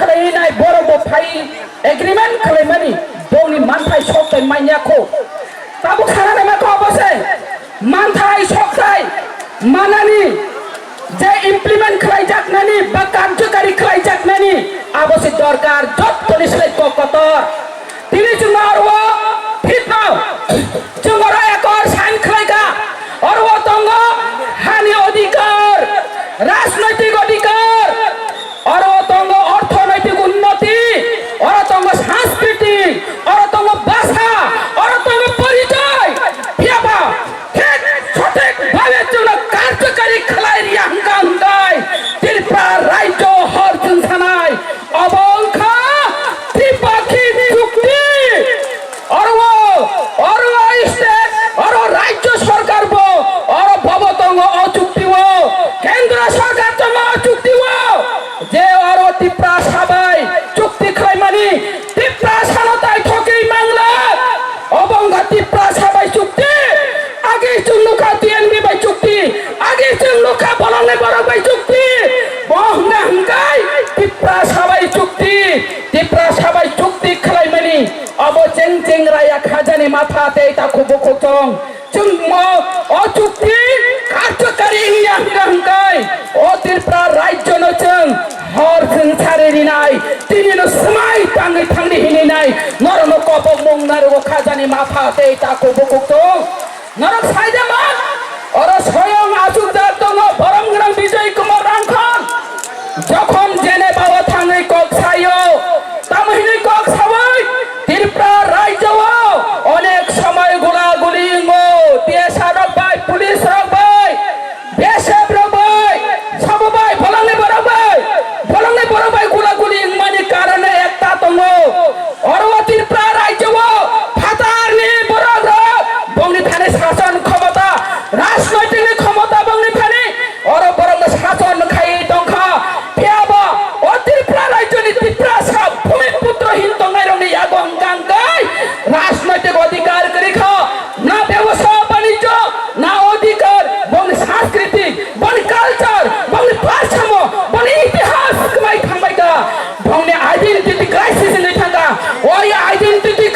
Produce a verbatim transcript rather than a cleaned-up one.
Tei nai borok bo phai agreement khlaimani bongni manthai sok tei manya kho. Tabuk sana naima kho obo se manthai sok tei manani je implement khlaijaknani ba karjokari khlaijaknani abo se dorkar jottoni slai kok kotor. Tini chwng aro phitno chwng oro ekor sign khlaika. Oro tongo hani odhikar, rajnoitik odhikar, oro tongo orthonoitik unnoti, oro tongo sanskriti, oro tongo bhasha, oro tongo porichoy. Phiyaba thik sothik bhabe chwngno karjokari khlai riya hwnkha hwnkhe Tripura rajyo hor chwng sanai. Obo wngkha Tripakhi chukti. Oro, oro state, oro rajyo sarkar bo, oro bobo tongo o chukti o, kendra sarkar tongo o chukti o, je oro Tiprasa bai chukti khlaimani, Tiprasa no tai thokwi mangla, obo wngkha Tiprasa bai chukti, agi chwng nukha T N V bai chukti, agi chwng nukha bolongni borok bai chukti, bo hwnka hwnkai Tiprasa bai chukti, Tiprasa bai chukti khlaimani. Obo cheng cheng raya khajani matha tei takhuk bukhuk chong. Chwng mo o chukti karjokari wngya hwnka hwnkhe o Tripura rajyo no chwng hor chwng sari rinai. Tini no swmai tangwi thangdi hinwi nai. Norok no kobok mung narugo khajani matha tei takhuk bukhuk chong. Norok saida man, oro soyong achukjak tongo borom gwnang Bijoy Kumar Rangkhon. Jokhon Geneva o thangwi kok sayo, tamo hinwi kok sawi Tripura rajyo o onek somoy gula guli wngo, T S R rok bai, police rok bai, B S F rok bai, sabo bai, bolongni borok bai, bolongni borok bai gula guli wngmani karone ekta tongo. Oro o Tripura rajyo o phatarni borok rok bongni thani sason khomota, rajnoitikni khomota bongni thani oro borokno sason khai tongkha. Phiyaba o Tripura rajyoni Tiprasa bhumiputro hin tongnairokni yago hwnkha hwnkhe rajnoitik odhikar kwrwi kha, na bebosa banijyo, na odhikar, bongni sanskriti, boni culture, boni bhasamo, boni itihas kwmai thangbai kha. Bongni identity crisis wngwi thangkha. O identity